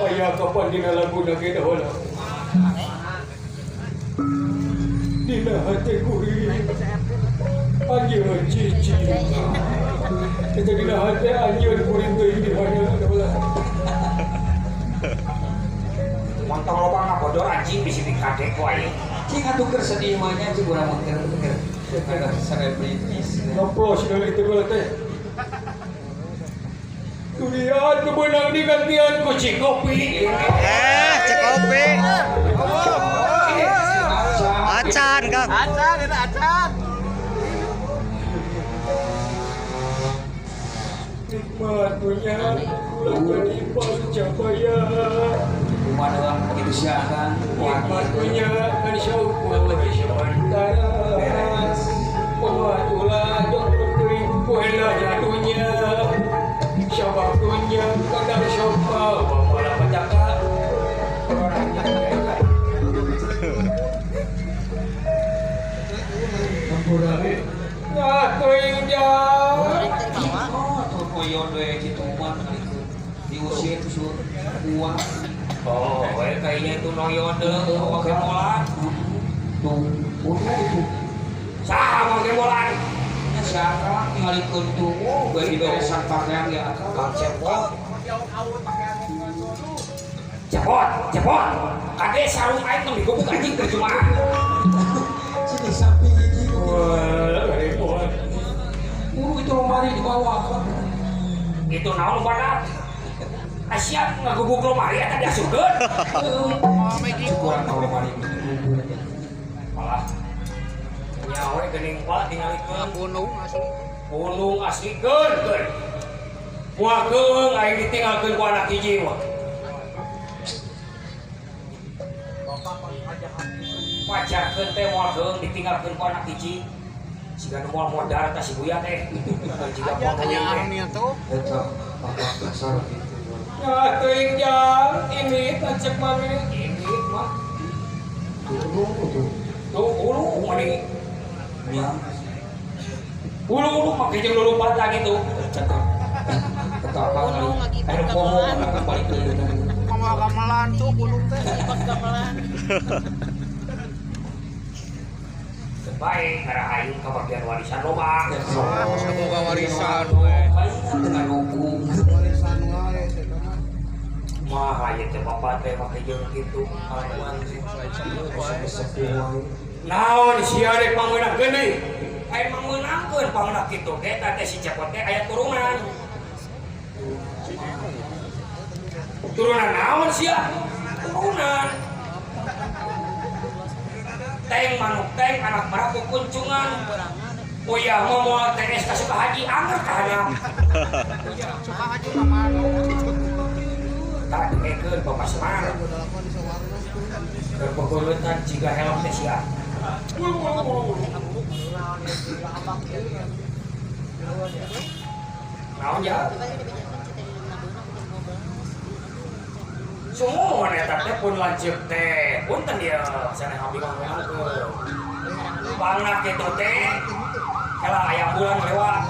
Aya kapan dina laguna ge heula. Dina hate kuring anjeun cici. Eta dina hate anjeun kuring teuing di mana heula. Montong loba ngabodor anjing bisi dikadek ku aing. Cing atuh keur sedih mah nya cing urang mah keur keur selebritis. Ngaplos deui itu heula teh. Dunia teu beunang digantian ku Cikopi. Cek kopi. Acan, Kang. Acan, itu acan. Nikmat dunia ulah jadi pencapaian. Kumaha doang kitu sia Kang. Nikmat dunia kan syukur sementara. Buat ulah jong teuing ku elahnya dunia. Syabab dunia kadang sopa bapak petaka. Nah, teuing jang. Oh, tuh koyon we kitu mah diusir tuh uang. Oh, we kayaknya itu noyon deui oge molan. Tuh, ulu itu. Saha oge molan? Nya siapa ningalikeun tuh, oh, geus diberesan pakaian ge akang. Kang Cepot. Cepot, Cepot. Kade sarung aing tong digubuk anjing keur jumaah. Sini sapi hiji. Wah, repot. Ulu itu lemari di bawah kan. Itu naon badak? Asia ngagubuk lemari eta diasupkeun. Syukuran kalau lemari itu digubuk. Malah nyawe geuning pak tingalikeun. Gunung asli. Gunung aslikeun keun. Moal keung aing ditinggalkeun ku anak hiji mah. Pajarkeun teh moal keung ditinggalkeun ku anak hiji. Siga nu moal modar tah si Buya teh. Jiga moal teh. Tuh. Eta bapak kasar gitu. Nah, teuing jang, ini tancep mame, Ini mah Tuh ulu tuh. tuh ulu mani Nya ulu-ulu make jeung lulumpatan gitu. cakep. Eta akang kali. Ayo poho akan balik deui. Mama gamelan tuh gunung teh. Gamelan. Baik, karena aing kabagian warisan loba. Boga warisan we. Palingan dengan hukum. Warisan wae eta mah. Mah aya teh bapak teh make jeung kitu kalakuan teh. Sepuh wae. Naon sia rek pangmeunangkeun deui? Aya mangmeunangkeun pangmeunang kitu ge eta teh si Cepot teh aya turunan. Turunan naon sia? Turunan. Teng manuk teng anak maraku kuncungan. Oh iya mau moal TS ka Sukahaji anger ka handap. Sukahaji ka manuk. Tak dipekeun Bapak Semar. Keur pegeuletan jiga helm teh sia. Naon ya? Sumuhun eta teh pun lanceuk teh. Punten ieu sanes abdi mah meunangkeun. Pangna kitu teh kela aya bulan lewat.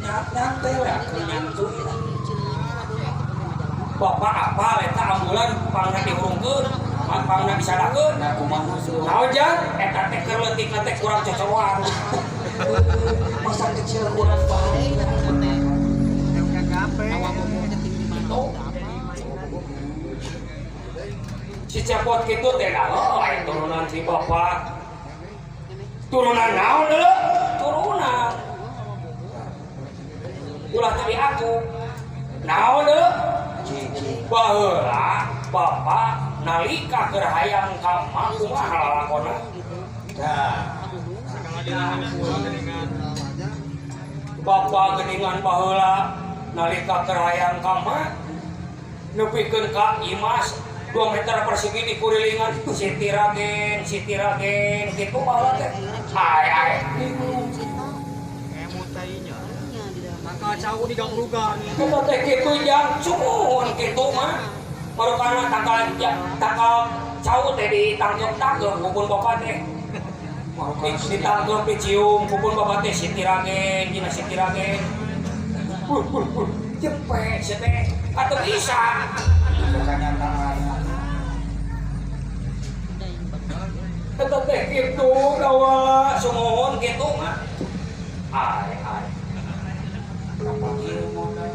Nyantai we akang nyantuy. Bapak apal eta ambulan pangna dihurungkeun, pangna disadakeun. Nah kumaha sih? Naon jang? Eta teh keur leutikna teh kurang cocokan. Masa kecil kurang baik. Si Cepot kitu teh dah oh, aya turunan si bapak. Turunan naon deuleu? Turunan. Ulah tadi aku. Naon deuleu? Baheula bapak nalika keur hayang ka mah kumaha lalakonna? Bapak geuningan baheula nalika keur hayang ka mah nepikeun ka Imas 2 meter persegi di kurilingan Siti Ragen kitu baheula teh. Ai ai. Maka cau di gangrugan. Kita teh kitu jang sumuhun kitu mah. Marukana tangkal tangkal cau teh ditangkep-tangkep kupun bapak teh. Ditangkep dicium kupun bapak teh Siti Ragen, dina Siti Ragen. Jempe sia teh atau bisa. Kenyataan. Eta teh kitu dawala sumuhun kitu mah. Ai ai. Kapanggil modal.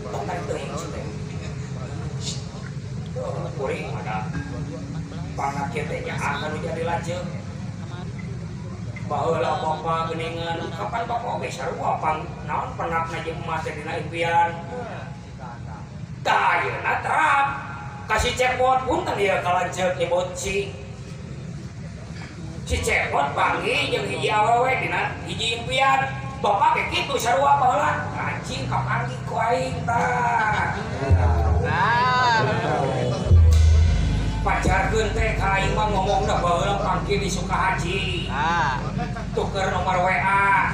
Tong tarik teuing sia teh. Kuring ada pangna kieu teh nyaah nu jadi lanceuk. Baheula bapa geuningan kapan bapa oge sarua pang naon penakna jeung emas teh dina impian. Tah ayeuna terap kasih cepot punten ieu ka lanceuk nyebut si cepot panggih jeung hiji awewe dina hiji impian. Bapak ge kitu sarua baheula anjing kapanggih ku aing tah. Pacarkeun teh ka aing mah ngomongna baheula panggih di Sukahaji. Tuker nomor WA.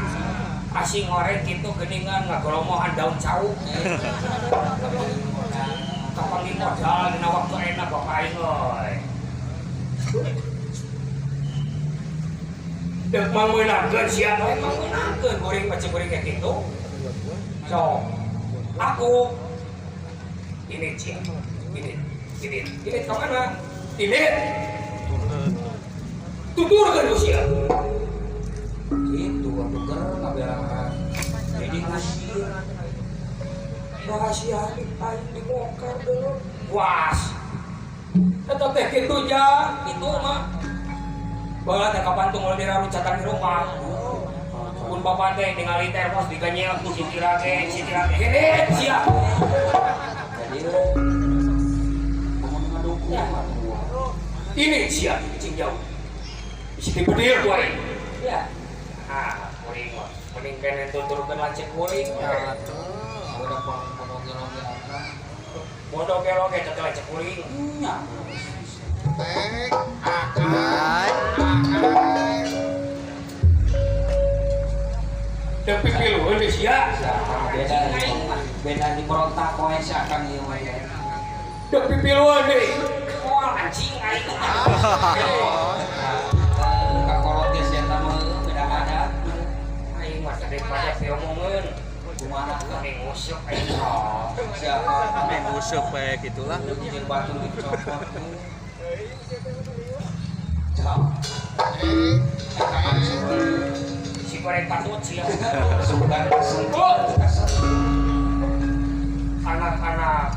Asing ngoreng kitu geuningan ngagolomohan daun cau. Kapanggih modal dina waktu enak bapak aing euy. Deuk mangmeunangkeun sia we mangmeunangkeun kuring pace kuring kayak kitu. So, aku ini cia. Ini ke mana? Ini tuturkeun ku sia. Gitu atuh ger ngabelaan. Jadi ngusir. Rahasia aing dibongkar dulu. Was. Eta teh kitu ja, kitu mah. Baheula teh kapan tunggal dirarucatan di rumah. Pun bapak teh ningali termos diganyel ku Siti Ragen, Siti Ragen. Hede sia. Jadi mun ngadukung atuh. Ini sia cing jauh. Siti bedil ku aing. Ya. Ah, kuring mah. Mending kene tuturkeun lanceuk kuring. Udah bodoh-geloge akang. Bodoh geloge teh lanceuk kuring. Nya. Tapi piluheun deui sia. Beda beda di berontak poe si akang ieu mah ya. Tapi piluheun deui. Moal anjing aing. Ka kolot ge sia mah beda adat. Aing mah daripada piomongeun. Kumaha ka Mending nguseup aing. si akang Main nguseup we gitulah. Jeung batu dicopot. Jauh. Si goreng patut sia. Sugan Anak-anak.